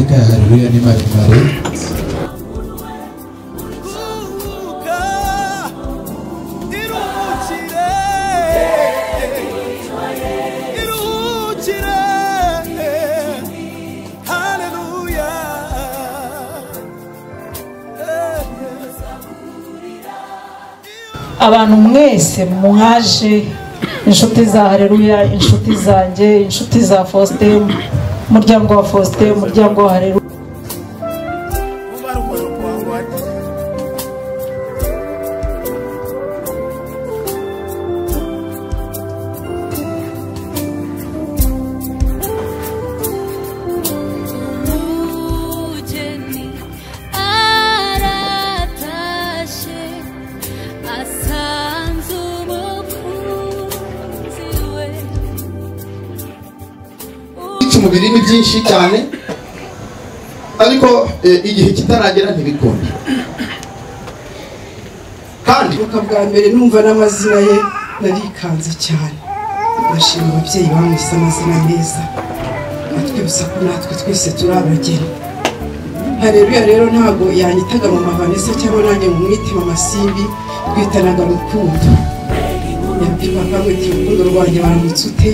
Amateka ya Haleluya ni maremare. Abantu mwese mwaje, inshuti za Haleluya, inshuti zanjye, inshuti za Faustin, umuryango wa Faustin, umuryango wa Haleluya. Umubiri ni byinshi cyane, ariko igihe kitaragera ntibikunda. Kandi bwa mbere numva n'amazina ye narikanze cyane. Ndashima ababyeyi bamwise amazina meza, atwibutsa ko natwe twese turi abageni. Haleluya rero ntabwo yanyitaga mama Vanessa cyangwa nanjye mu mwite mama Simbi, twitanaga Rukundo. Yabwiye papa ngo urukundo rwanjye baramutse ute,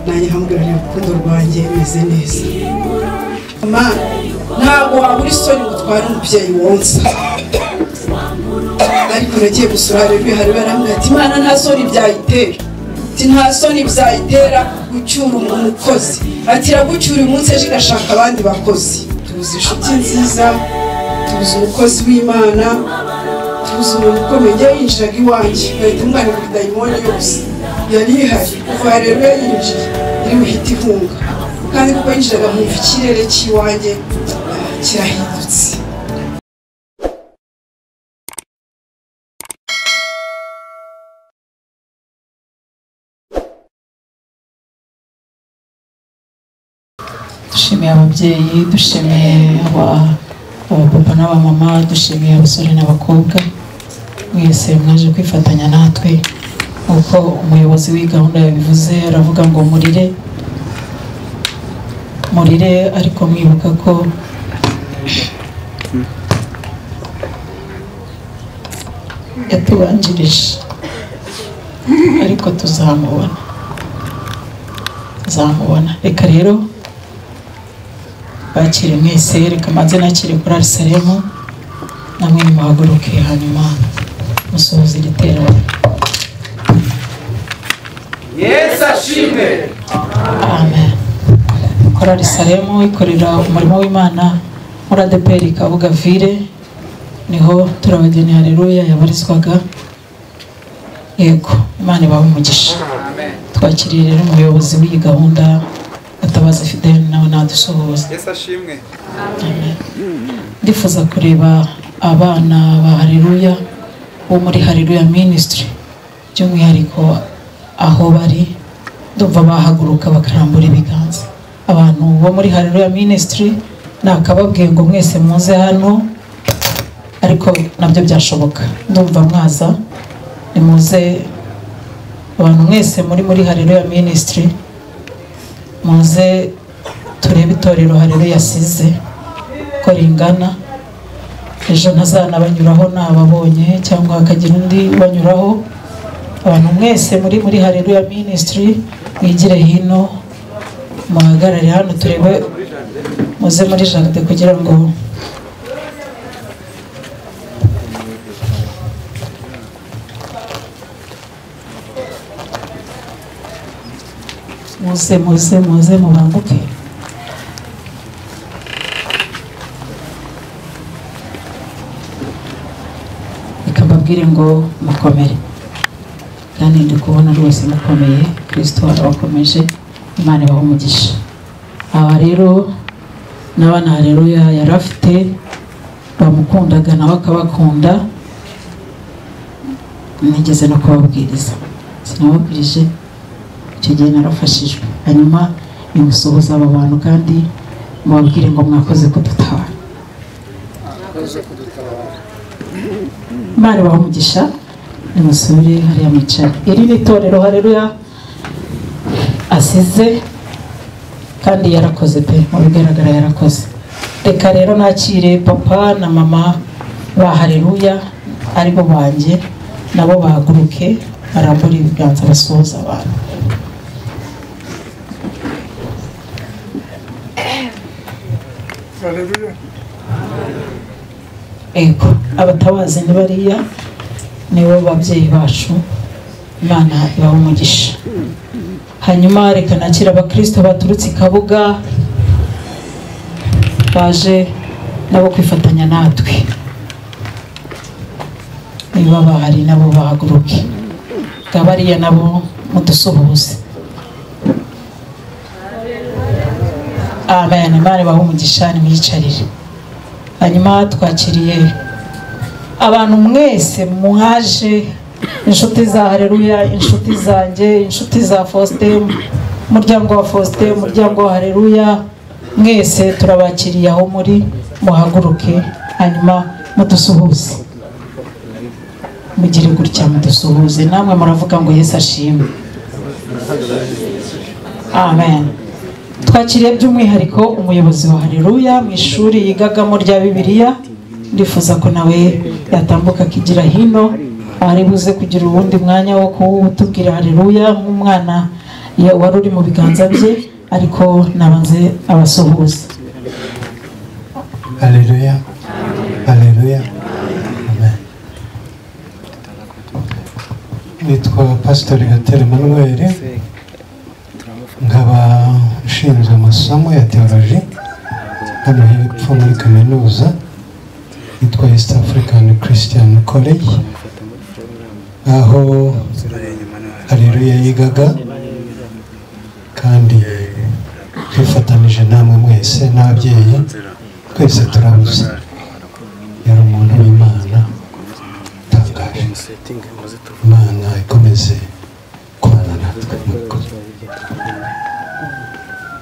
nanjye nkambwira urukundo rwanjye meze neza. Mama, ntabwo wabura isoni gutwara umubyeyi wonsa. Ariko nagiye gusura Haleluya, Haleluya arambwira ati Imana nta soni byayitera, ati nta soni byayitera gucyura umukozi, ati iragucyura umunsi ejo igashaka abandi bakozi. Tuzi inshuti nziza, tuzi umukozi w'Imana, tuzi umuntu ukomeye. Yinjiraga iwanjye ngahita umwana ngo dayimoni yose yari ihari kuva Haleluya yinjiye iri buhite ihunga, kandi kuko yinjiraga nkumva ikirere cy'iwanjye kirahindutse. Dushimiye ababyeyi, dushimiye abapapa n'abamama, dushimiye abasore n'abakobwa mwese mwaje kwifatanya natwe. Uko umuyobozi w'igahunda yabivuze, aravuga ngo murire murire, ariko mwibuka ko yatubanjirije, ariko tuzamubona, tuzamubona. Reka rero bakire mwese, reka maze nakire kuri Arisalemu, namwe nimuhaguruke hanyuma musohoze igiterane. Yesu ashimwe. Amen. Korali Salemu ikorera umurimo w'Imana muri ADEPR Kabuga Ville, niho turabageni Haleluya yabarizwaga. Yego, Imana ibahe umugisha. Amen. Twakiriye rero umuyobozi w'iyi gahunda Gatabazi Fidel, nawe nadusuhuza. Yesu ashimwe. Amen. Ndifuza kureba abana ba Haleluya bo muri Haleluya Ministry, by'umwihariko aho bari, ndumva bahaguruka bakarambura ibiganza. Abantu bo muri Haleluya Ministry nakababwiye ngo mwese muze hano, ariko nabyo byashoboka, ndumva mwaza, nimuze abantu mwese muri Haleluya Ministry, muze turebe itorero Haleluya yasize ko ringana. Ejo ntazanabanyuraho nababonye, cyangwa hakagira undi banyuraho. Abantu mwese muri Haleluya Ministry mwigire hino, muhagarare hano turebe, muze muri jardin kugira ngo muze muze muze mubanguke. Reka mbabwire ngo mukomere, kandi ndi kubona rwose mukomeye, Kristo arabakomeje, Imana ibahe umugisha. Aba rero n'abana Haleluya yari afite bamukundaga nawe akabakunda, nigeze no kubabwiriza, sinababwirije icyo gihe narafashijwe. Hanyuma nimusuhuza aba bantu kandi mubabwire ngo mwakoze kudutabara. Imana ibahe umugisha. Nimusubire hariya mwicare. Iri ni itorero Haleluya asize, kandi yarakoze pe, mu bigaragara yarakoze. Reka rero nakire papa na mama ba Haleluya aribo banjye, nabo bahaguruke barambure ibiganza basuhuza abantu. Ego, abatabazi ni bariya, nibo babyeyi bacu, Imana ibahe umugisha. Hanyuma reka nakira abakristo baturutse i Kabuga baje nabo kwifatanya natwe, niba bahari nabo bahaguruke, bariya nabo mudusuhuze. Amen. Imana ibahe umugisha, nimwiyicarire. Hanyuma twakiriye abantu mwese mwaje, inshuti za Haleluya, inshuti zanjye, inshuti za Faustin, umuryango wa Faustin, umuryango wa Haleluya, mwese turabakiriye aho muri, muhaguruke hanyuma mudusuhuze. Mugire gutya mudusuhuze, namwe muravuga ngo Yesu ashimwe. Amen. Twakiriye by'umwihariko umuyobozi wa Haleluya mu ishuri yigagamo rya Bibiliya, ndifuza ko nawe yatambuka akigira hino, ari buze kugira ubundi mwanya wo kutubwira Haleluya nk'umwana wari uri mu biganza bye, ariko nabanze abasuhuze. Haleluya. Haleluya. Amen. Nitwa Pastor Gatera Emmanuel, nkaba nshinzwe amasomo ya theology hano hepfo muri kaminuza yitwa East African Christian College, aho Haleluya yigaga, kandi twifatanije namwe mwese n'ababyeyi twese turabuze. Yari umuntu w'Imana utangaje. Imana ikomeze kubana natwe.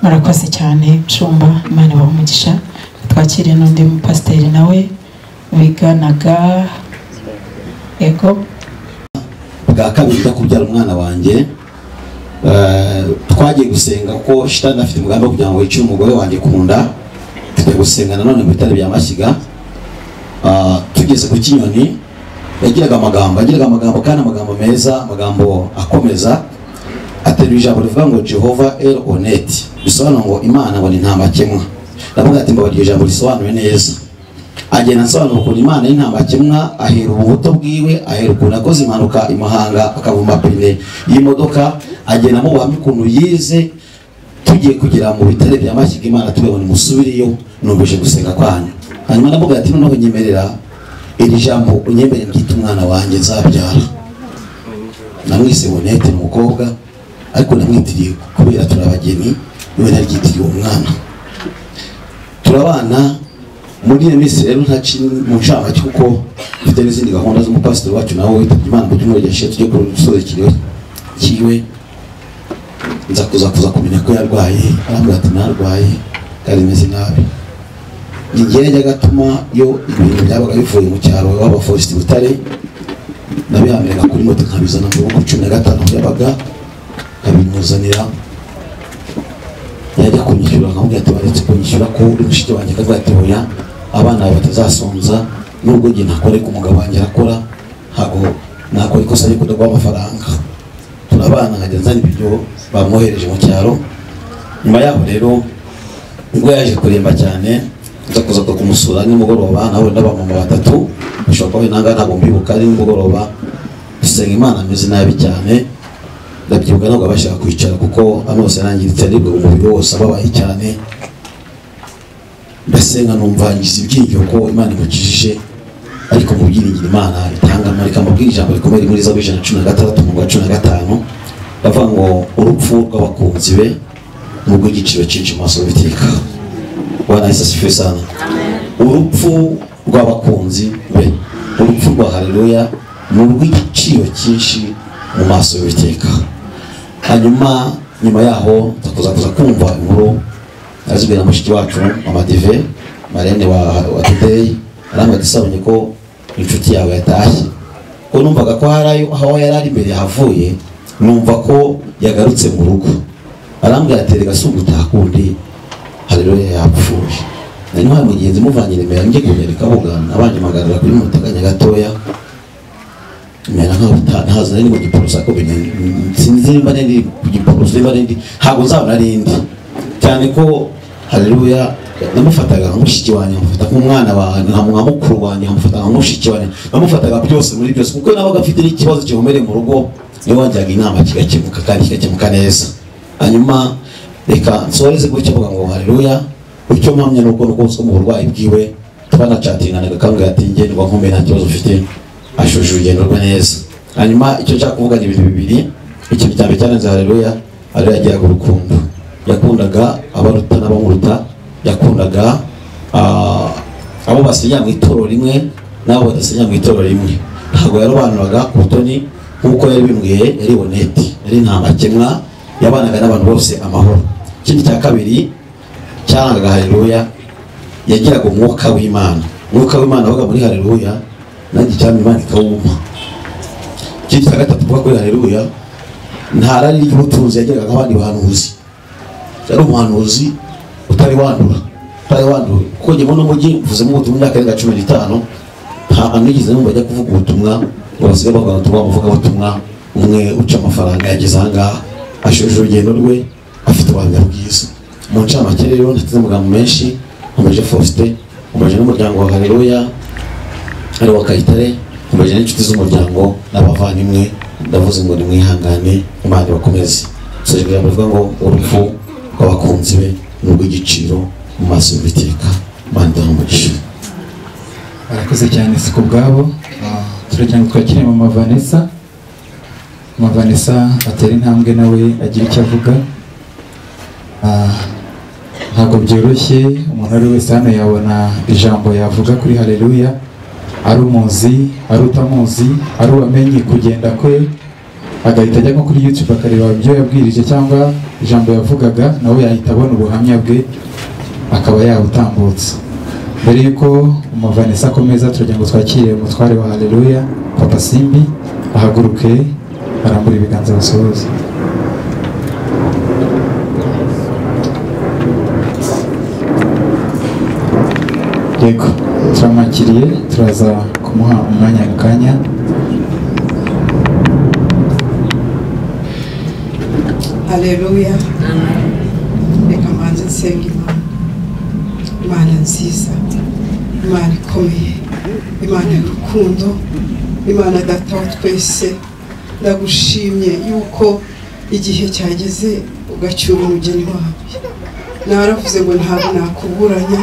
Murakoze cyane Nshumba, Imana ibahe umugisha. Twakire n'undi mupasiteri nawe biganaga. Ego, bwa kabiri bwo kubyara umwana wanjye, twagiye gusenga kuko shitani afite umugambi wo kugira ngo yice umugore wanjye kunda. Tujya gusenga nanone mu bitaro bya Mashyiga. Tugeze ku Kinyoni, yagiraga amagambo kandi amagambo meza, amagambo akomeza. Aterura ijambo rivuga ngo Jehova El Onet, bisobanura ngo Imana ngo ni nta makemwa. Ndavuga ati mbabarira ijambo risobanuye neza. Agenda asobanura ukuntu Imana ari nta makemwa, ahera ubuto bwiwe, ahera ukuntu akoze impanuka i Muhanga akavuma pine y'imodoka, agenda amubuhamya ukuntu yize. Tugiye kugera mu bitare bya Mashyiga, Imana tubibona musubireyo, numvise gusenga kwanyu. Hanyuma ndavuga ati noneho nyemerera iri jambo unyemerere ryita umwana wanjye nzabyara. Namwise Bonete, ni umukobwa, ariko namwitiriye kubera turabageni, niwe naryitiriye uwo mwana. Turabana muri iyo minsi rero ntaci mu ncamake kuko mfite n'izindi gahunda z'umupasiteri wacu nawe witabye Imana mu cyumweru gishize, tujye gusoza ikiriyo cyiwe. Nza kuza kumenya ko yarwaye, arambwira ati narwaye kandi meze nabi. Njye najyaga atuma iyo ibintu byabaga bivuye mu cyaro waba Faustin Butare, nabihambiraga kuri moto nkabizana mu rugo 15 yabaga, nkabimuzanira. Yajya kunyishyura nkamubwira ati baretse kunyishyura ko uri mushiki wanjye, akavuga ati oya, abana bawe batazasonza, nubwo njye ntakora ariko umugabo wanjye arakora, ntabwo nakora ikosa ryo kudaguha amafaranga. Turabana nkajya nzana ibiryo bamwohereje mu cyaro. Nyuma yaho rero ubwo yaje kuremba cyane, nza kuza kumusura nimugoroba, nawe n'abamama batatu bashobora kuba nanga ntabwo mbibuka, ari nimugoroba dusenga Imana ameze nabi cyane. Ndabyibuka ntabwo abashaka kwicara kuko hano hose yarangiritse, aribwo umubiri wose ababaye cyane. Ndasenga numva ngize ibyiringiro ko Imana imukijije, ariko mu byiringiro Imana itanga, reka mbabwire ijambo rikomeye muri Zaburi 116 umurongo wa 15, bavuga ngo urupfu rw'abakunzi be nubwo igiciro cyinshi mu maso y'Uwiteka. Bwana Yesu asifiwe sana. Urupfu rw'abakunzi be, urupfu rwa Haleluya ni urw'igiciro cyinshi mu maso y'Uwiteka. Hanyuma nyuma yaho tuza kumva inkuru azibwira mushiki wacu Mama Dive Marene wa Today, arambwira ati sabonye ko inshuti yawe yatashye. Ko numvaga ko harayo aho yari ari imbere yahavuye, numva ko yagarutse mu rugo. Arambwira ati rega si ugutaha kundi, Haleluya yapfuye. Nari ntwaye mugenzi muvanye i Remera njye kugera i Kabuga, nabanje mpagarara kuri moto akanya gatoya, mera nkaho ntazi nari mu Giporoso, ariko sinzi nimba nari ku Giporoso, nimba nari ntabwo nzaba nari ndi, cyane ko Haleluya namufataga nka mushiki wanjye, nkamufata nk'umwana wanjye, nka mukuru wanjye, nkamufata nka mushiki wanjye, namufataga byose muri byose, kuko nabaga afite n'ikibazo gikomeye mu rugo, niwe wajyaga inama kigakemuka kandi kigakemuka neza. Hanyuma reka nsoreze gutya mvuga ngo Haleluya, icyo mpamya nuko mu burwayi bwiwe twanacatinganaga akambwira ati njye ndwa nkomeye nta kibazo ufite, ashoje urugendo rwe neza. Hanyuma icyo nshaka kuvuga ni ibintu bibiri. Ikintu cya mbere cyarenze Haleluya, Haleluya yagiraga urukundo, yakundaga abaruta n'abamuruta, yakundaga abo basinya mu itorero rimwe n'abo badasinya mu itorero rimwe. Ntabwo yarobanuraga ku butoni nk'uko yari bimbwiye, yari bonete, yari nta makemwa, yabanaga n'abantu bose amahoro. Ikindi cya kabiri cyarangaga Haleluya, yagiraga umwuka w'Imana. Umwuka w'Imana wabaga muri Haleluya, nanjye cyane Imana ikawumpa. Ikindi cya gatatu tuvuga kuri Haleluya, nta rari ry'ubutunzi yagiraga nk'abandi bahanuzi. Yari umuhanuzi utari wandura, kuko njye muri mujyi mvuzemo ubutumwa imyaka irenga 15, nta nigeze numva ajya kuvuga ubutumwa ngo basigaye bavuga ubutumwa, umuvugabutumwa umwe uca amafaranga yageze aha ngaha, ashoje urugendo rwe afite ubuhamya bwiza. Mu ncamake rero ntateze amagambo menshi, nkomeje Faustin, nkomeje n'umuryango wa Haleluya ari wa Kayitare, nkomeje n'inshuti z'umuryango n'abavandimwe, ndavuze ngo nimwihangane, Imana ibakomeze. Soje ijambo rivuga ngo urupfu rw'abakunzi be ni urw'igiciro mu maso y'Uwiteka. Imana iduhe umugisha. Barakoze cyane si ku bwabo. Turagira ngo twakire Mama Vanessa. Mama Vanessa atera intambwe nawe agira icyo avuga. Ntabwo byoroshye, umuntu ari wese hano yabona ijambo yavuga kuri Haleluya, ari umuzi, ari utamuzi, ari uwamenye kugenda kwe, agahita ajya nko kuri YouTube akareba ibyo yabwirije cyangwa ijambo yavugaga, nawe yahita abona ubuhamya bwe akaba yabutambutsa. Mbere yuko Mama Vanessa akomeza, turagira ngo twakire umutware wa Haleluya, Papa Simbi, ahaguruke arambura ibiganza basuhuze. Yego, turamwakiriye, turaza kumuha umwanya mu kanya. Haleluya. Reka mbanze nsenga Imana. Imana nziza, Imana ikomeye, Imana y'urukundo, Imana data wa twese, ndagushimye yuko igihe cyageze ugacyura umugeni wawe. Naravuze ngo ntabwo nakuburanya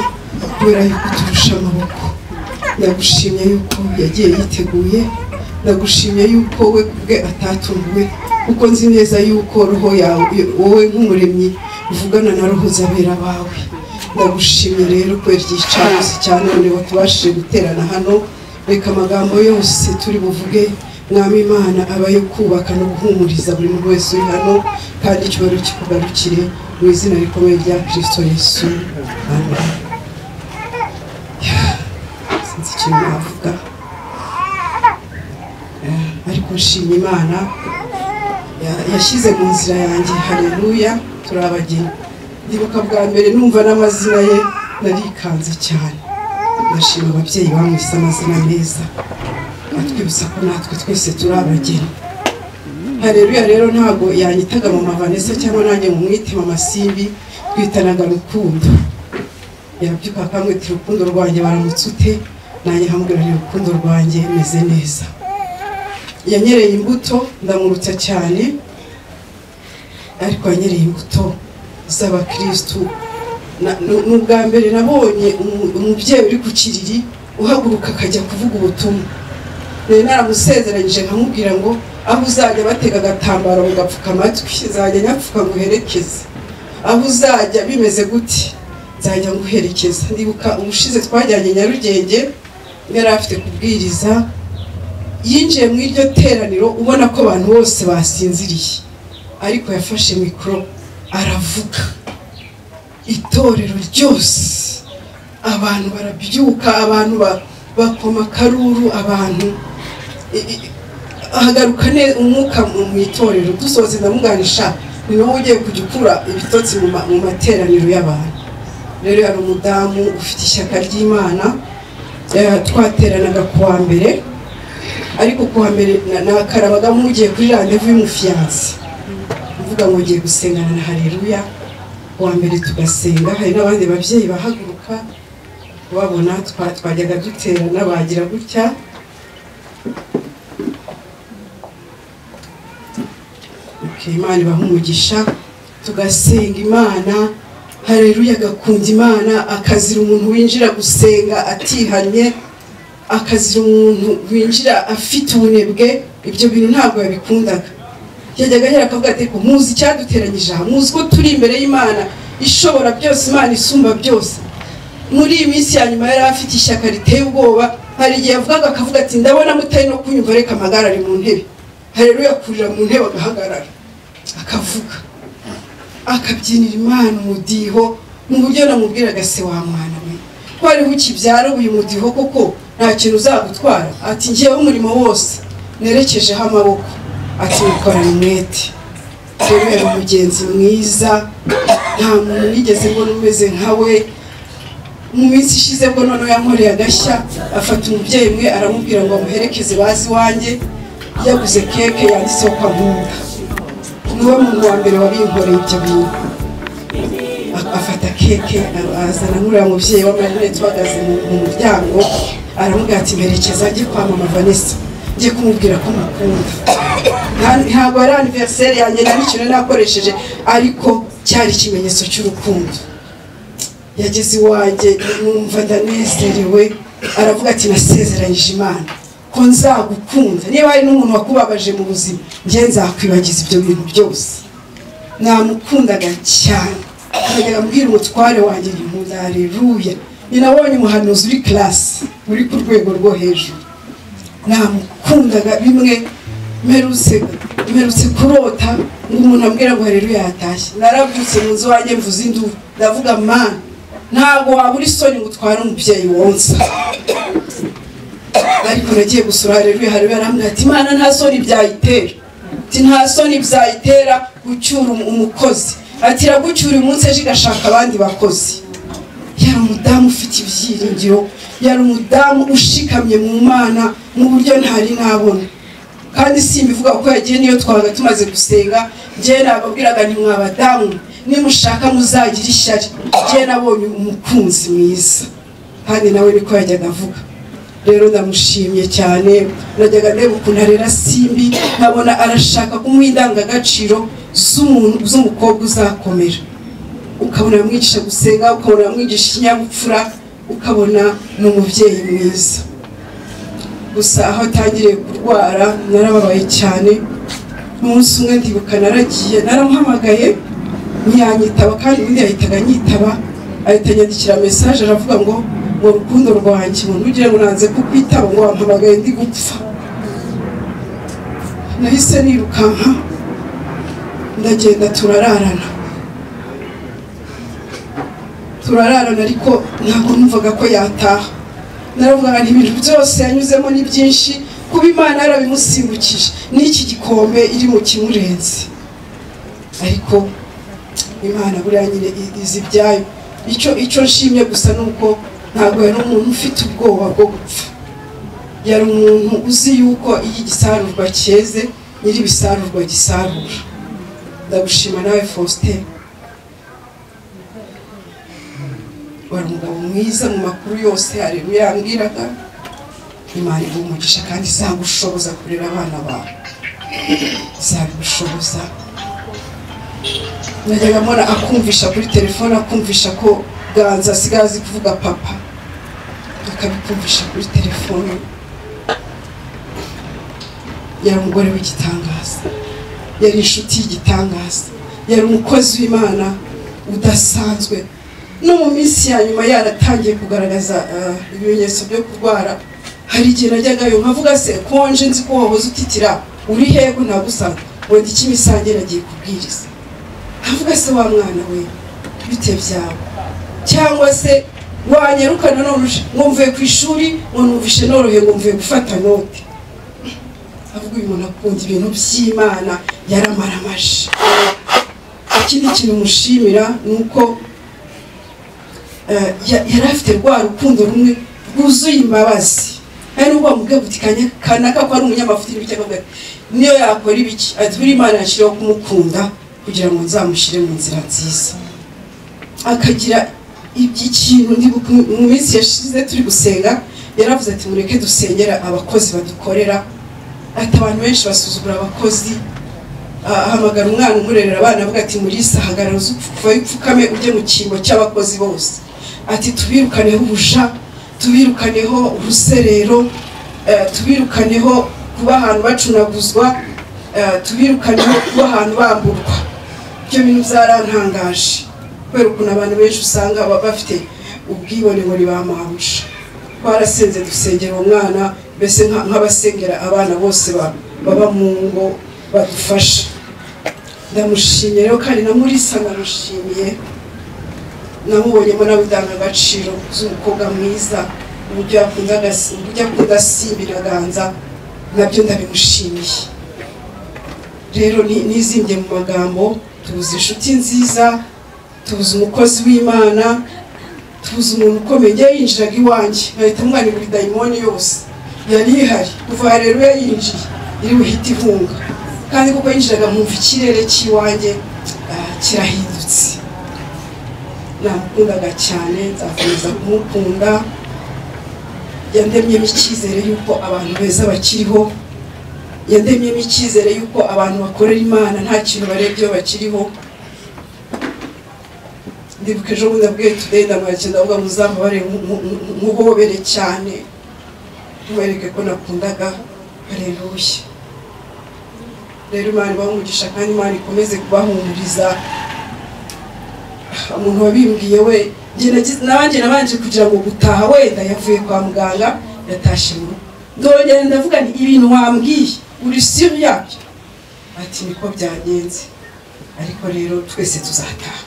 kubera yuko uturusha amaboko. Ndagushimye yuko yagiye yiteguye, ndagushimye yuko we kubwe atatunguwe, kuko nzi neza yuko roho yawe wowe nk'umuremyi uvugana na roho z'abera bawe. Ndagushimye rero kubera iki gicamunsi cya none watubashije guterana hano. Reka amagambo yose turi buvuge, Mwami Imana, aba yo kubaka no guhumuriza buri muntu wese uri hano, kandi icyubahiro kikugarukire mu izina rikomeye rya Kristo Yesu. Amen. Sinzi ikintu navuga, ariko nshimye Imana yashyize mu nzira yanjye. Haleluya, turabageni. Ndibuka bwa mbere numva n'amazina ye narikanze cyane. Ndashima ababyeyi bamwise amazina meza, atwibutsa ko natwe twese turi abageni. Haleluya rero ntabwo yanyitaga Mama Vanessa cyangwa nanjye mumwite Mama Simbi, twitanaga Rukundo. Yabyuka akamwita urukundo rwanjye, baramutse ute? Nanjye nkamubwira nti urukundo rwanjye meze neza. Yanyereye imbuto ndamurutsa cyane, ariko yanyereye imbuto z'abakristu. N'ubwa mbere nabonye umubyeyi uri ku kiriri uhaguruka akajya kuvuga ubutumwa. Nari naramusezeranyije nkamubwira ngo aho uzajya batega agatambaro mugapfuka amatwi, nzajya nyapfuka nguherekeze. Aho uzajya bimeze gute, nzajya nguherekeza. Ndibuka ubushize twajyanye Nyarugenge, yari afite kubwiriza, yinjiye mu iryo teraniro ubona ko abantu bose basinziriye, ariko yafashe mikoro aravuga, itorero ryose abantu barabyuka, abantu bakoma akaruru, abantu ahagaruka umwuka mu itorero. Dusohotse ndamuganisha, ni wowe ugiye kujya ukura ibitotsi mu materaniro y'abantu. Rero yari umudamu ufite ishyaka ry'Imana. Twateranaga kuwa mbere, ariko kuwa mbere nakarabaga nk'ugiye kuri rendez-vous y'umufiyanse, mvuga ngo ngiye gusengana na Haleluya. Kuwa mbere tugasenga, hari n'abandi babyeyi bahaguruka babona twajyaga duterana bagira gutya. Imana ibaha umugisha, tugasenga Imana. Haleluya agakunda Imana, akazira umuntu winjira gusenga atihanye, akazira umuntu winjira afite ubunebwe. Ibyo bintu ntabwo yabikundaga. Yajyaga ahera akavuga ati muzi icyaduteranyije aha, muzi ko turi imbere y'Imana ishobora byose, Imana isumba byose. Muri iyi minsi ya nyuma yari afite ishyaka riteye ubwoba. Hari igihe yavugaga akavuga ati ndabona mutari no kunyumva, reka mpagarare mu ntebe. Haleluya kurira mu ntebe agahagarara akavuga, akabyinira Imana umudiho mu buryo namubwiraga se wa mwana we ko ariho ukibyara uyu mudiho koko nta kintu uzagutwara. Ati ngewe umurimo wose nerekejeho amaboko, ati mukorana umwete. Rero yari umugenzi mwiza, nta muntu nigeze mbona umeze nka we. Mu minsi ishize bwo noneho yankoreye agashya, afata umubyeyi umwe aramubwira ngo amuherekeze bazi iwanjye, yaguze keke yanditseho ko ankunda. Niwe muntu wa mbere wabinkoreye ibyo bintu. Afata keke azana nk'uriya mubyeyi w'amarinete uhagaze mu muryango, aramubwira ati mperekeza njye kwa mama Vanessa, njye kumubwira ko mukunda. Ntabwo ari anniversaire yanjye nta n'ikintu nakoresheje, ariko cyari ikimenyetso cy'urukundo. Yageze iwanjye numva ndanezerewe, aravuga ati nasezeranyije Imana ko nzagukunda, niba hari n'umuntu wakubabaje mu buzima njye nzakwibagiza ibyo bintu byose. Namukundaga cyane, nkajyaga mbwira umutware wanjye nkunda Haleluya. Ninabonye umuhanuzi uri class uri ku rwego rwo hejuru, namukundaga bimwe. Mperutse kurota ngo umuntu ambwira ngo Haleluya yatashye, narabyutse mu nzu wanjye mvuze induru, ndavuga Mana ntabwo wabura isoni ngo utware umubyeyi wonsa. Ariko nagiye gusura Haleluya, Haleluya arambwira ati Imana nta soni byayitera, ati nta soni byayitera gucyura umukozi, ati iragucyura umunsi ejo igashaka abandi bakozi. Yari umudamu ufite ibyiringiro, yari umudamu ushikamye mu Mana mu buryo ntari nabona. Kandi simbivuga ko yagiye, niyo twabaga tumaze gusenga njye nababwiraga nti mwabadamu nimushaka muzagira ishyari, njye nabonye umukunzi mwiza. Kandi nawe niko yajyaga avuga. Rero ndamushimye cyane, najyaga ndeba ukuntu arera Simbi, nkabona arashaka kumuha indangagaciro z'umuntu z'umukobwa uzakomera. Ukabona amwigisha gusenga, ukabona amwigisha ikinyabupfura, ukabona ni umubyeyi mwiza. Gusa aho atangiriye kurwara narababaye cyane. Umunsi umwe ndibuka naragiye, naramuhamagaye ntiyanyitaba, kandi ubundi yahitaga anyitaba, ahita anyandikira message aravuga ngo ngo rukundo rwanjye ngo ntugire ngo nanze kukwitaba, ngo wampamagaye ndi gupfa. Nahise nirukanka ndagenda turararana, ariko ntabwo numvaga ko yataha. Naravugaga nti ibintu byose yanyuzemo ni byinshi, kuba Imana yarabimusimbukije n'iki gikombe iri mu kimurenze. Ariko Imana buriya nyine izi ibyayo. Icyo nshimye gusa nuko ntabwo yari umuntu ufite ubwoba bwo gupfa, yari umuntu uzi yuko iyo igisarurwa cyeze nyiri ibisarurwa gisarura. Ndagushima nawe Faustin, wari umugabo mwiza mu makuru yose Haleluya yambwiraga. Imana iguhe umugisha kandi izagushoboza kurera abana bawe, izabigushoboza. Najyaga mbona akumvisha kuri telefone, akumvisha ko Ganza asigaye azi kuvuga papa, akabikumvisha kuri telefone. Yari umugore w'igitangaza, yari inshuti y'igitangaza, yari umukozi w'Imana udasanzwe. No mu minsi ya nyuma yaratangiye kugaragaza ibimenyetso byo kurwara. Hari igihe najyagayo nkavuga se konje nzi ko wahoze utitira uri hego ntagusanga, ngo ndi Kimisange nagiye kubwiriza. Nkavuga se wa mwana we bite byawe, cyangwa se wanyarukana none ngo mvuye ku ishuri ngo numvishe norohe ngo mvuye gufata note. Avuga uyu muntu akunda ibintu by'Imana, yaramaramaje. Ikindi kintu mushimira ni uko Yari afite rwa rukundo rumwe rwuzuye imbabazi. Hari nubwo bamubwiye uti kanaka ko ari umunyamafuti n'ibiki, akavuga ati niyo yakora ibiki, ati buri Imana yashyiriyeho kumukunda kugira ngo nzamushyire mu nzira nziza. Akagira ikintu mu minsi yashize turi gusenga yaravuze ati mureke dusengera abakozi badukorera, ati abantu benshi basuzugura abakozi. Ahamagara umwana umurerera abana avuga ati Mulisa hagarara upfukame ujye mu cyimbo cy'abakozi bose, ati tubirukaneho ubuja, tubirukaneho uruserero, tubirukaneho kuba ahantu bacunaguzwa, tubirukaneho kuba ahantu bamburwa. Ibyo bintu byarantangaje kubera ukuntu abantu benshi usanga bafite ubwibone ngo bamahusha. Twarasenze dusengera uwo mwana, mbese nk'abasengera abana bose baba mu ngo badufasha. Ndamushimiye rero kandi na Mulisa ndamushimiye, namubonyemo nawe indangagaciro z'umukobwa mwiza, uburyo akunda Simbi na Ganza, nabyo ndabimushimiye. Rero nizimbye mu magambo, tubuze inshuti nziza, tubuze umukozi w'Imana, tubuze umuntu ukomeye. Njye yinjiraga iwanjye nkahita mwana buri dayimoni yose yari ihari kuva rero yinjiye iri buhite ihunga, kandi kuko yinjiraga nkumva ikirere cy'iwanjye kirahindutse. Namukundaga cyane, nzakomeza kumukunda. Yandemyemo icyizere yuko abantu beza bakiriho, yandemyemo icyizere yuko abantu bakorera Imana nta kintu barebye bakiriho. Ndibuka ejo bundi abwiye today ndamwakira ndavuga muzambabare nkubobere cyane mubereke ko nakundaga Haleluya. Rero Imana ibahe umugisha kandi Imana ikomeze kubahumuriza. Umuntu wabimbwiye we nanjye nabanje kugira ngo gutaha wenda yavuye kwa muganga yatashe mu rugo, ndongera ndavuga nti ibintu wambwiye uri sûr yabyo? Ati niko byagenze. Ariko rero twese tuzataha,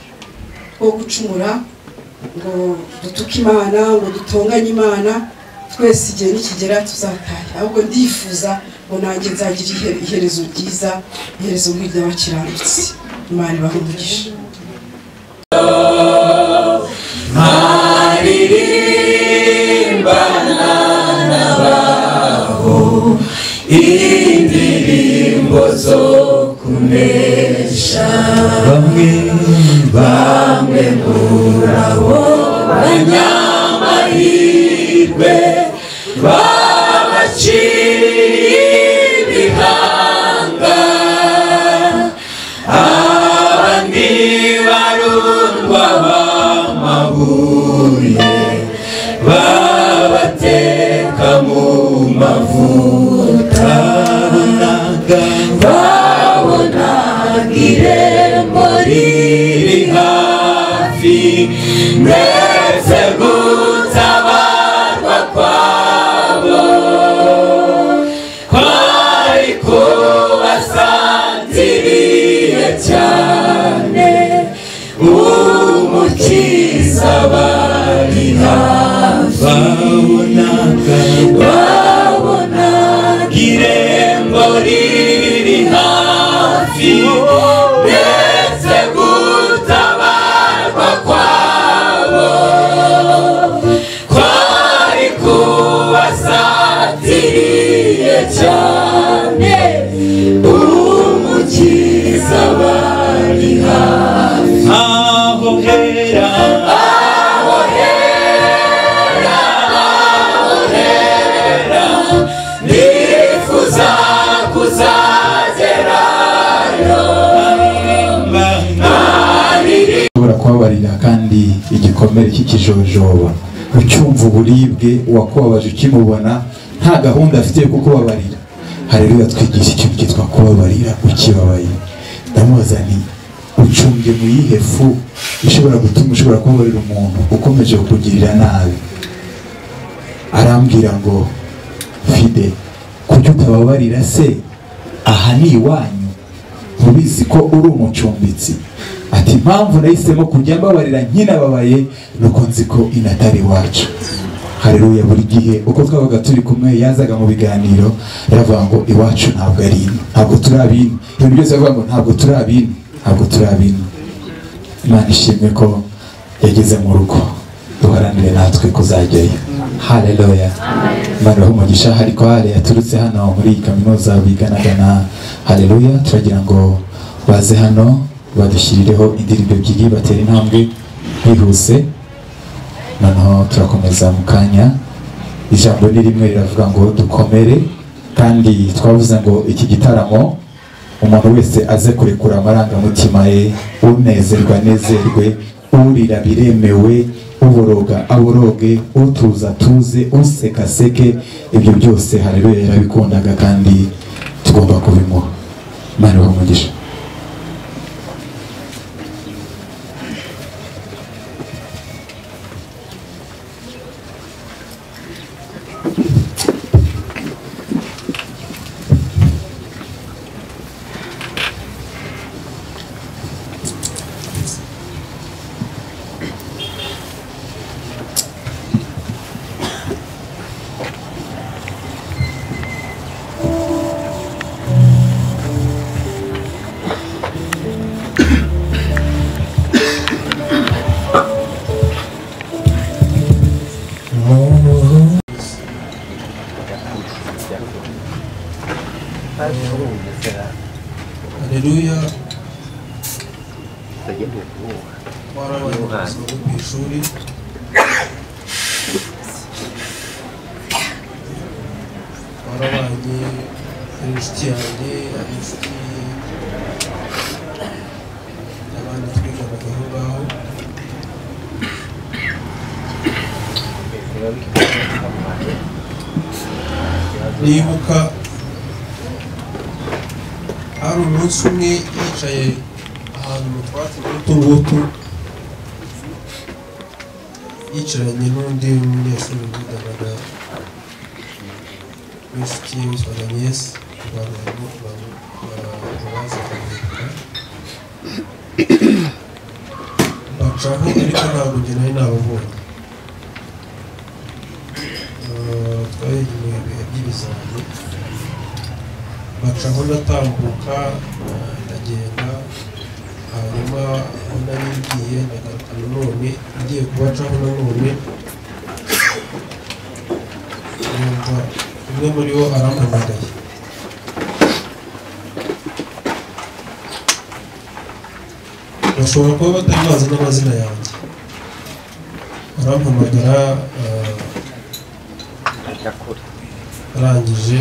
two gucumura ngo dutuke Imana, ngo dutonganye Imana, twese igihe nikigera tuzataha. Ahubwo ndifuza ngo nanjye nzagira iherezo ryiza, iherezo nk'iry'abakiranutsi. Imana ibahe umugisha. Maririmbana n'abaho indirimbo zo kunesha, bamwe bamwe muri abo banyamahirwe babaciriye ibihanga, abandi barundwa b'amabuye babateka mu mavuta, babonaga irembo riri hafi ndetse gutabarwa kwabo kwari kubasatiriye cyane, Umukiza bari hafi. Babonaga irembo riri hafi ndetse gutabarwa kwabo kwari kubasatiriye cyane, Umukiza bari hafi. Aho hera, aho hera, aho hera, nifuza kuzagerayo. Ushobora kubabarira kandi igikomere cy'ikijojoba ucyumva uburibwe, uwakubabaje ukimubona nta gahunda afite yo kukubabarira. Haleluya twigisha ikintu cyitwa kubabarira ukibabaye. Ndamubaza nti ucumbye mu yihe fu ishobora gutuma ushobora kubabarira umuntu ukomeje kukugirira nabi? Arambwira ngo Fide, kuki utababarira se? Aha ni iwanyu, ntubizi ko uri umucumbitsi? Ati impamvu nahisemo kujya mbabarira nkinababaye nuko nzi ko inatari iwacu. Haleluya. Buri gihe uko twabaga turi kumwe yazaga mu biganiro yaravuga ngo iwacu ntabwo ari ino, ntabwo turi abino. Ibintu byose avuga ngo ntabwo turi abino, ntabwo turi abino. Imana ishimwe ko yageze mu rugo. Duharanire natwe kuzajyayo. Haleluya. Imana ibahe umugisha. Hari korali yaturutse hano muri iyi kaminuza biganaga na Haleluya, turagira ngo baze hano badushyirireho indirimbo ebyiri, batere intambwe bihuse, noneho turakomeza mu kanya. Ijambo ni rimwe riravuga ngo dukomere, kandi twavuze ngo iki gitaramo umuntu wese aze kurekura amarangamutima ye, unezerwa anezerwe, urira biremewe, uboroga aboroge, utuza tuze, useka seke, ibyo byose Haleluya yarabikundaga kandi tugomba kubimuha. Imana ibahe umugisha. Haleluya. Twarabaye ku ishuri, twarabanye, ari inshuti yanjye, ari inshuti y'abandi twiganaga aho ngaho. Nibuka hari umunsi umwe yicaye ahantu mu twatsi nk'utu ngutu, yicaranye n'undi munyeshuri wiganaga w'inshuti ye witwaga Agnes, abantu baza kumurika bacaho, ariko ntabwo njye nari nababonye. Twari mu bihe by'ibizami, bacaho ndatambuka ndagenda, hanyuma aho nari ngiye ndagaruka nanone, ngiye kubacaho nanone numva umwe muri bo arampamagaye. Bashobora kuba batari bazi n'amazina yanjye, arampamagara arangije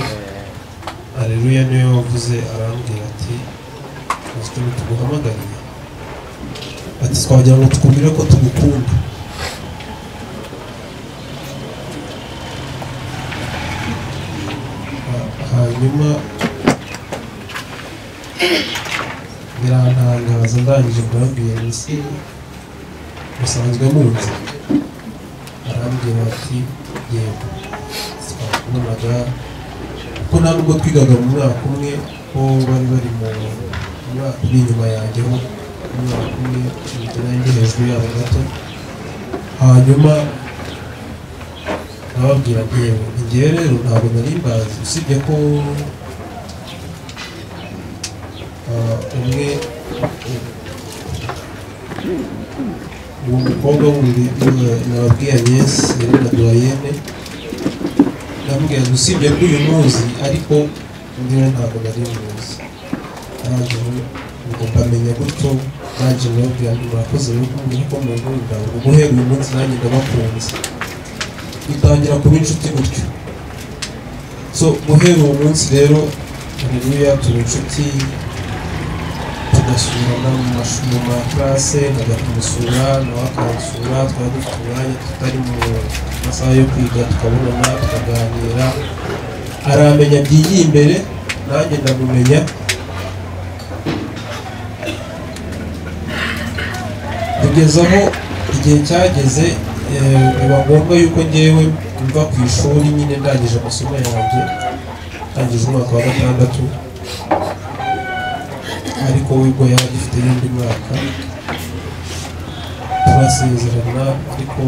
Haleluya niwe wavuze, arambwira ati uzi ukuntu tuguhamagariye, ati twagira ngo tukubwire ko tugukunda. Hanyuma birantangaza, ndangije ndababwira nti musanzwe munzi, arambwira ati yego twakubonaga, kuko nta nubwo twigaga mu mwaka umwe, ko bari bari mu mwaka uri inyuma yanjye ho umwaka umwe, nari ndi hejuru yabo gato. Hanyuma nababwira nti yewe ngewe rero ntabwo nari mbazi, usibye ko umwe uwo mukobwa wundi nababwiye Agnes yari na doyenne, ndamubwira ngo usibye ko uyu muzi ariko undi we ntabwo nari muzi. Arangije ngo mbamenya gutyo, nanjye ndababwira nti murakoze rero kumbwira ko munkunda, ngo guhera uyu munsi nanjye ndabakunze. Dutangira kuba inshuti gutyo. So guhera uwo munsi rero Haleluya tuba inshuti, tugasurana mu maklase, nkajya kumusura nawe akansura, twaba dufite umwanya tutari mu masaha yo kwiga tukabonana tukaganira, aramenya byigiye imbere nanjye ndamumenya. Kugeza aho igihe cyageze biba ngombwa yuko ngewe mva ku ishuri nyine ndangije amasomo yanjye, ndangije umwaka wa 6, ariko we ubwo yari agifite n'undi mwaka, turasezerana ariko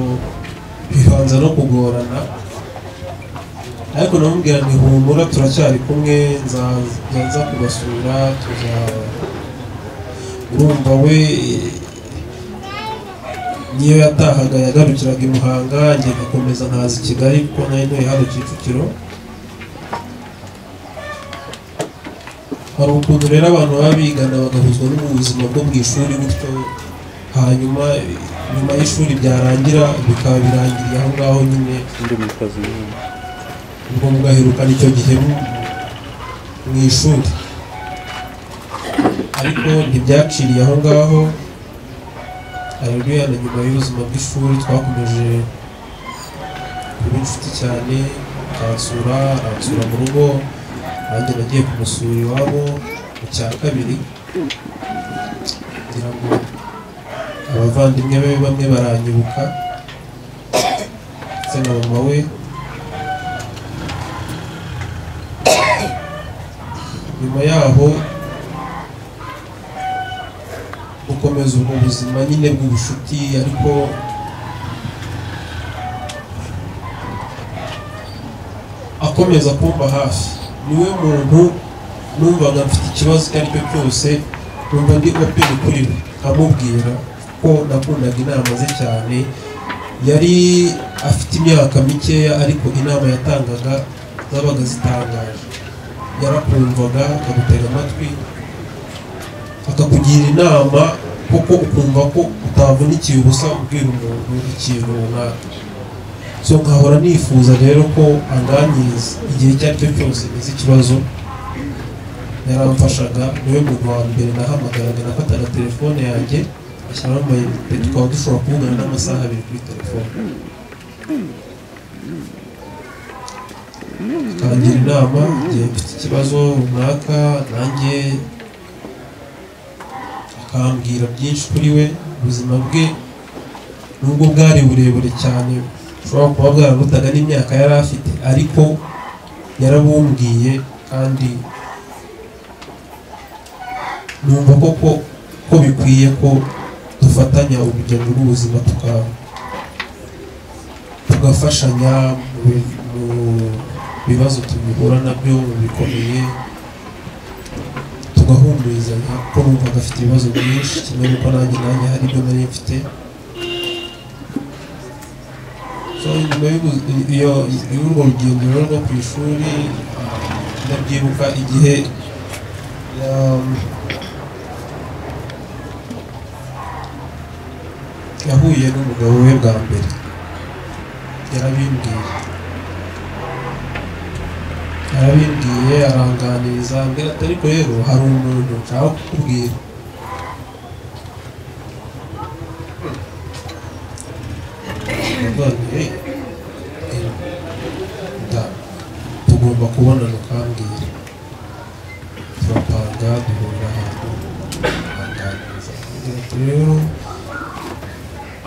bibanza no kugorana, ariko namubwira nti humura turacyari kumwe, nzajya nza kubasura, tuza urumva we Niyo yatahaga yagarukiraga i Muhanga, njye ngakomeza nkaza i Kigali kuko nari ntuye hano Kicukiro. Hari ukuntu rero abantu baba bigana bagahuzwa n'ubuzima bwo mu ishuri gutyo, hanyuma nyuma y'ishuri byarangira bikaba birangiriye aho ngaho nyine, ubwo mugaherukana icyo gihe mu ishuri. Ariko ntibyaciriye aho ngaho. Haleluya na nyuma y'ubuzima bw'ishuri twakomeje kuba inshuti cyane, akansura, aransura mu rugo, nanjye nagiye kumusura iwabo mu cya kabiri, kugira ngo abavandimwe be bamwe baranyibuka ndetse na mama we. Nyuma yaho gukomeza ubwo buzima nyine bw'ubucuti, ariko akomeza kumba hafi. Niwe muntu numvaga mfite ikibazo icyo ari cyo cyose, numva ndi open kuri we, nkamubwira ko nakundaga inama ze cyane. Yari afite imyaka mikeya ariko inama yatangaga zabaga zitangaje. Yarakumvaga, akagutega amatwi, akakugira inama kuko ukumva ko utavunikiye ubusa ubwira umuntu ikintu runaka. So nkahora nifuza rero ko anganiriza igihe icyo ari cyo cyose ngize ikibazo. Yaramfashaga, niwe muntu wa mbere nahamagaraga, nafataga telefone yanjye ashyiramo amayinite, tukaba dushobora kuvugana n'amasaha abiri kuri telefone. Akangira inama igihe mfite ikibazo runaka, nanjye akambwira byinshi kuri we. Ubuzima bwe nubwo bwari burebure cyane, bushobora kuba bwararutaga n'imyaka yari afite, ariko yarabumbwiye kandi numva koko ko bikwiye ko dufatanya urugendo rw'ubuzima, tugafashanya mu bibazo tubihura nabyo, mu bikomeye tugahumurizanya, kuko numvaga afite ibibazo byinshi kimwe n'uko nanjye hari ibyo nari mfite. So nyuma y'urwo rugendo rero rwo ku ishuri, ndabyibuka igihe yahuye n'umugabo we bwa mbere, yarabimbwiye aranganiriza, ambwira ati ariko rero hari umuntu nshaka kukubwira. Tugomba kubonana ukambwira. Turapanga duhurira ahantu, aranganiriza, rero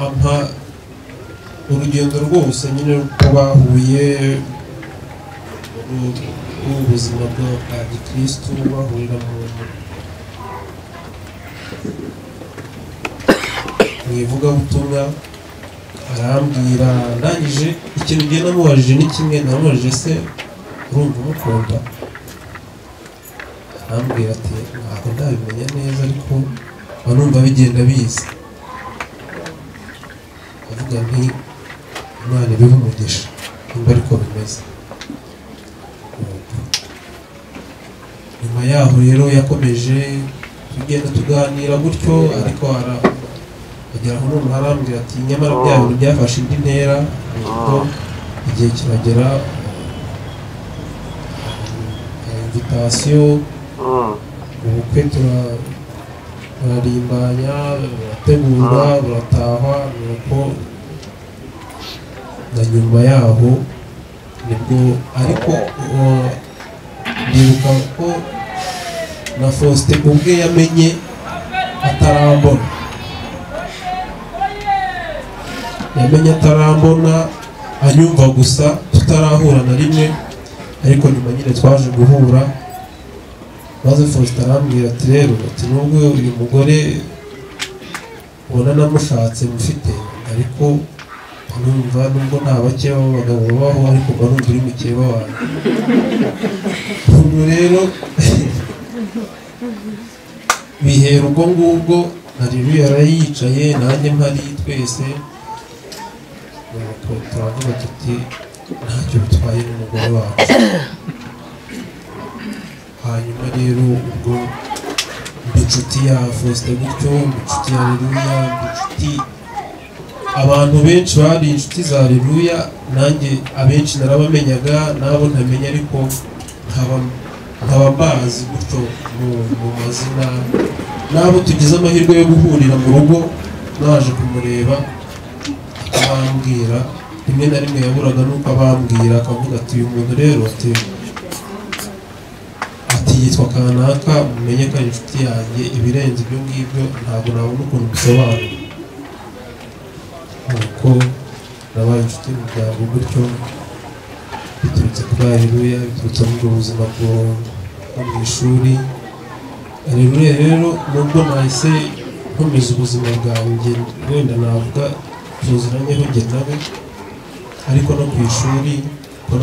ampa urugendo rwose nyine uko bahuye, ubuzima bwa gikristu, bahurira mu ivugabutumwa. Arambwira, ndangije ikintu ngiye namubajije ni kimwe, namubajije se urumva umukunda? Arambwira ati ntabwo ndabimenya neza, ariko numva bigenda biza. Avuga nti Imana ibihe umugisha nimba ariko bimeze. Nyuma yaho rero yakomeje tugenda tuganira gutyo, ariko agera aho noneho arambwira ati nyamara bya bintu byafashe indi ntera, nuko igihe kiragera invitation, ubukwe turarimbanya, burategurwa, buratahwa. Nuko na nyuma yaho nibwo, ariko ndibuka ko na Faustin ubwe yamenye atarambona, anyumva gusa, tutarahura na rimwe. Ariko nyuma nyine twaje guhura, maze Faustin arambwira ati rero ati nubwo uyu mugore ubona namushatse mufite, ariko numva nubwo nta bake b'abagabo babaho, ariko mba numva uri mukeba wanjye. Ubu rero bihera ubwo ngubwo. Haleluya yarayicaye nanjye mpari twese, nuko turavuga tuti ntacyo bitwaye n'umugore wacu. Hanyuma rero ubwo mba inshuti ya Faustin gutyo, mba inshuti ya Haleluya, mba inshuti abantu benshi bari inshuti za Haleluya, nanjye abenshi narabamenyaga nabo ntamenya, ariko nkaba mbazi gutyo mu mazina. Nabo tugize amahirwe yo guhurira mu rugo, naje kumureba akabambwira, rimwe na rimwe yaburaga nuko abambwira akavuga ati uyu muntu rero ati yitwa kanaka, mumenye ko ari inshuti yanjye, ibirenze ibyo ngibyo ntabwo nabona ukuntu bisobanura. Nuko nabaye inshuti y'umuryango gutyo, biturutse kuri Haleluya, biturutse muri ubwo buzima bwo mu ishuri. Haleluya rero nubwo nahise nkomeza ubuzima bwanjye, wenda navuga tuziranyeho njye nawe, ariko no ku ishuri ko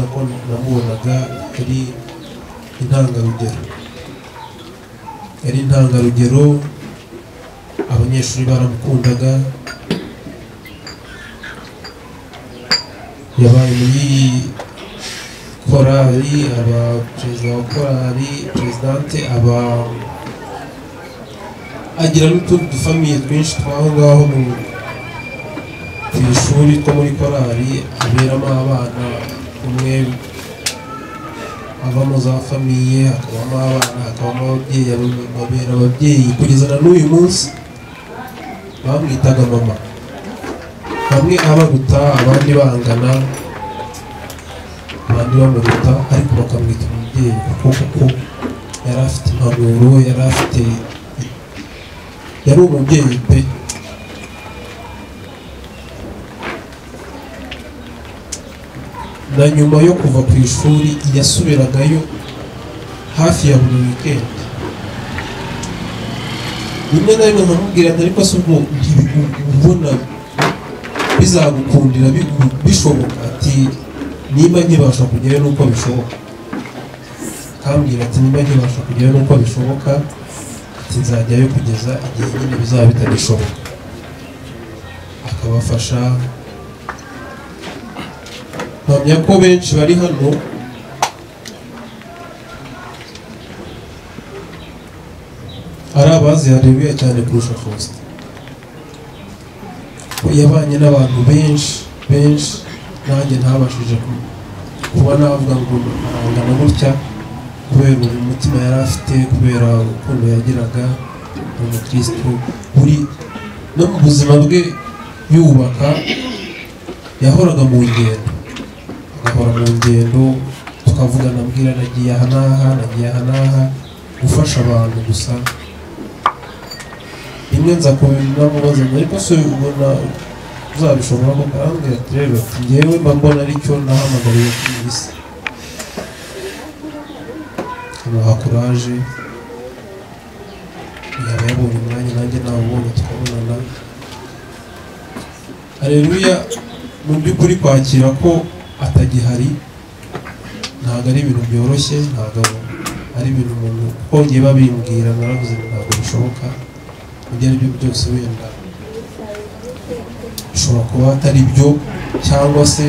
namubonaga ari intangarugero, yari intangarugero, abanyeshuri baramukundaga. Yabaye muri korali, aba perezida wa korali, perezidante, aba agira n'utundi dufamiye twinshi tw'aho ngaho ku ishuri two muri korali, aberamo abana, umwe avamo za famiye, hakabamo abana, hakabamo ababyeyi, babera ababyeyi kugeza na n'uyu munsi bamwitaga mama, bamwe abaruta abandi bangana, abandi bamuruta, ariko bakamwita umubyeyi kuko yari afite impanuro, yari afite, yari umubyeyi pe. Na nyuma yo kuva ku ishuri yasubiragayo hafi ya buri weekend. Rimwe na rimwe nkamubwira ati ariko se ubwo ubona bizagukundira bishoboka? Ati niba nkibasha kugerayo nuko bishoboka. Akambwira ati niba nkibasha kugerayo nuko bishoboka, ati nzajyayo kugeza igihe nyine bizaba bitagishoboka. Akabafasha. Mpamya ko benshi bari hano ari abazi Haleluya cyane kurusha Faustin. Yabanye n'abantu benshi benshi, nanjye ntabashije kuba navuga ngo arangana gutya, kubera umutima yari afite, kubera urukundo yagiraga, ni umukristo buri no mu buzima bwe yubaka, yahoraga mu ngendo, agahora mu ngendo, tukavugana ambwira nagiye aha n'aha, nagiye aha n'aha, gufasha abantu gusa. Rimwe nza kubimubaza ariko se ubona uzabishobora koko? Arambwira ati rero njyewe mba mbona aricyo nahamagariwe kuri iyi si. Amuha kuraje, yaba yabonye umwanya nanjye nawubonye tukabonana. Haleluya mu by'ukuri kwakira ko atagihari ntabwo ari ibintu byoroshye, ntabwo ari ibintu umuntu kuko ngiye babimbwira naravuze ntabwo bishoboka. Ibyo ari byo byose wenda bishobora kuba atari byo, cyangwa se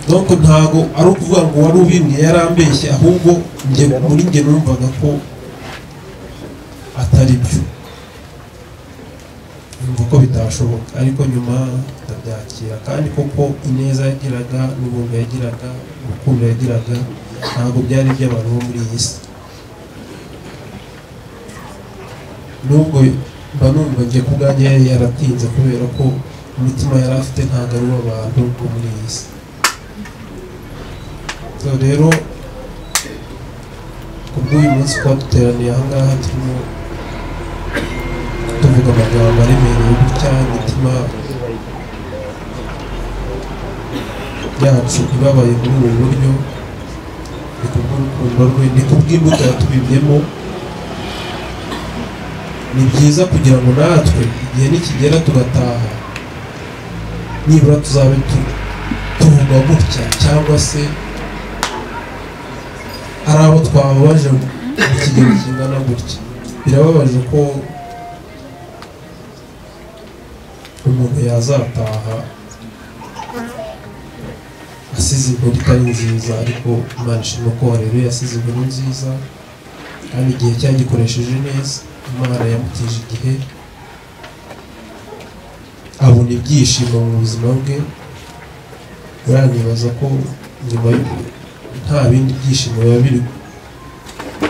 donc ntabwo ari ukuvuga ngo wari ubimbwiye yarambeshye, ahubwo njye muri njye numvaga ko atari byo, numva ko bitashoboka, ariko nyuma ndabyakira. Kandi koko ineza yagiraga, n'ubuntu yagiraga, urukundo yagiraga, ntabwo byari iby'abantu bo muri iyi si. Nubwo mba numva njye ku bwanjye yaratinze, kubera ko umutima yari afite ntabwo ari uw'abantu bo muri iyi si. Rero kubw'uyu munsi kuba duteraniye aha ngaha turimo tuvuga amagambo aremereye gutya, imitima yacu ibabaye muri ubu buryo, ni kubw'urukundo rwe, ni kubw'imbuto yatubibyemo. Ni byiza kugira ngo natwe igihe nikigera tugataha, nibura tuzabe tuvuga gutya, cyangwa se hari abo twababaje mu kigero kingana gutya. Birababaje ko umuntu yazataha asize inkuru itari nziza, ariko Imana ishimwe ko rero yasize inkuru nziza kandi igihe cyagikoresheje neza. Imana yamutije igihe abona ibyishimo mu buzima bwe. Uranibaza ko nyuma nta bindi byishimo biba biri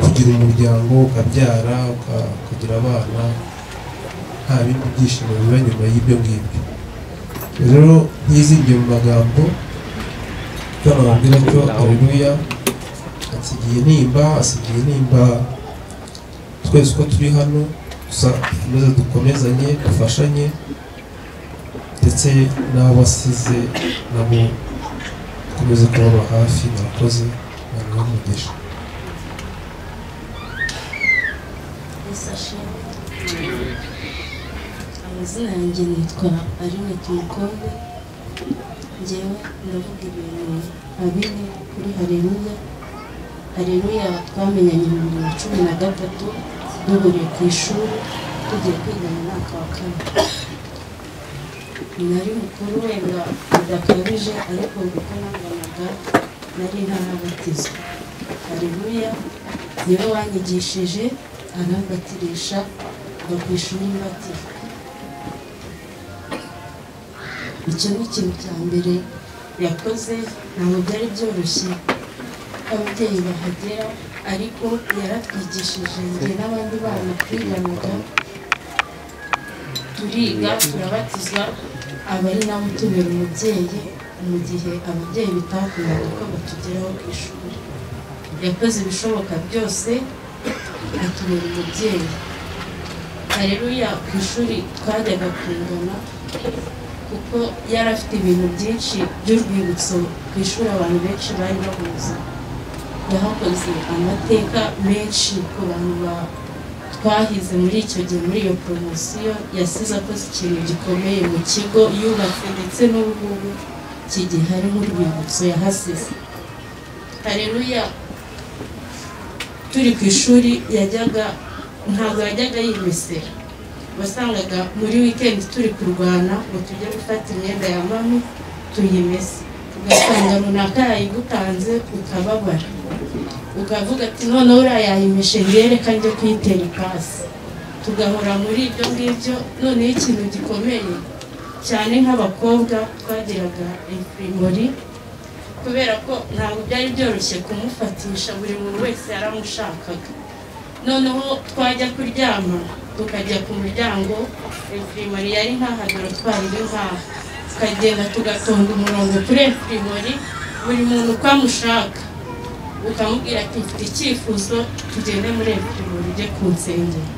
kugira umuryango, ukabyara, ukagira abana, nta bindi byishimo biba nyuma y'ibyo ngibyo. Rero ntizibye mu magambo, icyo nababwira cyo Haleluya asigiye nimba, twese uko turi hano gusa dukomeze dukomezanye, dufashanye, ndetse n'abasize nabo dukomeze kubaba hafi. Murakoze, Imana ibahe umugisha. Amazina yanjye nitwa Aline Tumukombe. Njyewe ndavuga ibintu nka bine kuri Haleluya. Haleluya twamenyanye mu 2013 duhuriye ku ishuri tugiye kwiga mu mwaka wa kane. Nari mukuru wenda bidakabije, ariko uko nanganaga nari ntarabatizwa. Haleluya niwe wanyigishije arambatirisha kuva ku ishuri mbatizwa. Icyo ni ikintu cya mbere yakoze, ntabwo byari byoroshye ababyeyi bahagera, ariko yaratwigishije njye n'abandi bana twiganaga, turiga turabatizwa, aba ari nawe utubera umubyeyi mu gihe ababyeyi bitakundaga ko batugeraho ku ishuri. Yakoze ibishoboka byose atubera umubyeyi. Haleluya ku ishuri twajyaga kungana, kuko yari afite ibintu byinshi by'urwibutso ku ishuri abantu benshi bari bahuza. Yahakoze amateka menshi ku bantu twahize muri icyo gihe, muri iyo poromosiyo yasize akoze ikintu gikomeye mu kigo yubatse, ndetse n'ubu ngubu kigihari nk'urwibutso yahasize. Haleluya turi ku ishuri yajyaga, ntabwo yajyaga yimesera, wasangaga muri weekend turi kurwana ngo tujye gufata imyenda ya mami tuyimese, ugasanga runaka yayigutanze ukababara, ukavuga ati noneho uriya yayimeshe reka njye kuyitera ipasi. Tugahora muri ibyo ngibyo. Noneho ikintu gikomeye cyane nk'abakobwa twagiraga imprimerie, kubera ko ntabwo byari byoroshye kumufatisha, buri muntu wese yaramushakaga. Noneho twajya kuryama tukajya ku muryango, imprimerie yari nk'aha, dorotwari iri nk'aha, tukagenda tugatonda umurongo kuri imprimerie, buri muntu uko amushaka ukamubwira ati mfite icyifuzo, tugende muri imprimerie ujye ku nsengero.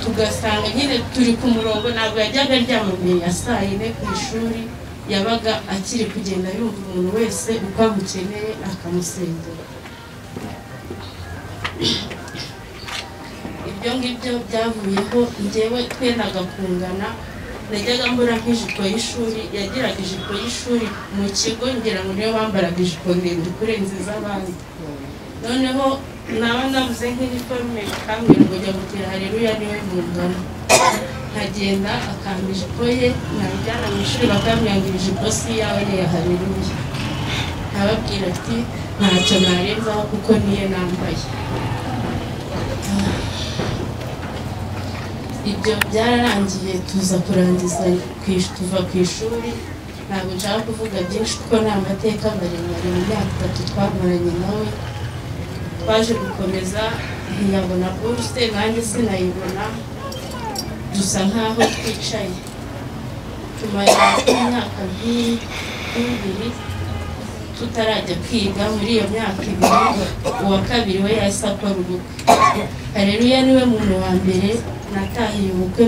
Tugasanga nyine turi ku murongo, ntabwo yajyaga aryama mbere ya saa yine ku ishuri, yabaga akiri kugenda yumva umuntu wese uko amukeneye akamusengera. Ibyo ngibyo byavuyeho, njyewe twendaga kungana, najyaga mbura nk'ijipo y'ishuri, yagiraga ijipo y'ishuri mu kigo, ngira ngo niyo bambaraga ijipo ndende kurenza iz'abandi. Noneho naba nabuze nk'iniforume bakambwira ngo jya gutira Haleluya niwe mungana, nkagenda akampa ijipo ye, nabijyana mu ishuri bakambwira ngo ijipo si iyawe ni iya Haleluya. Nkababwira ati ntacyo narenzaho kuko niyo nambaye. Ibyo byararangiye tuza kurangiza tuva ku ishuri. Ntabwo nshaka kuvuga byinshi kuko ni amateka maremare. Mu myaka 3 twamaranye nawe, twaje gukomeza, ntiyabona buruse nanjye sinayibona, dusa nkaho twicaye. Tumara imyaka nk'ibiri tutarajya kwiga. Muri iyo myaka 2 uwa kabiri we yahise akora ubukwe. Haleluya niwe muntu wa mbere natahiye ubukwe.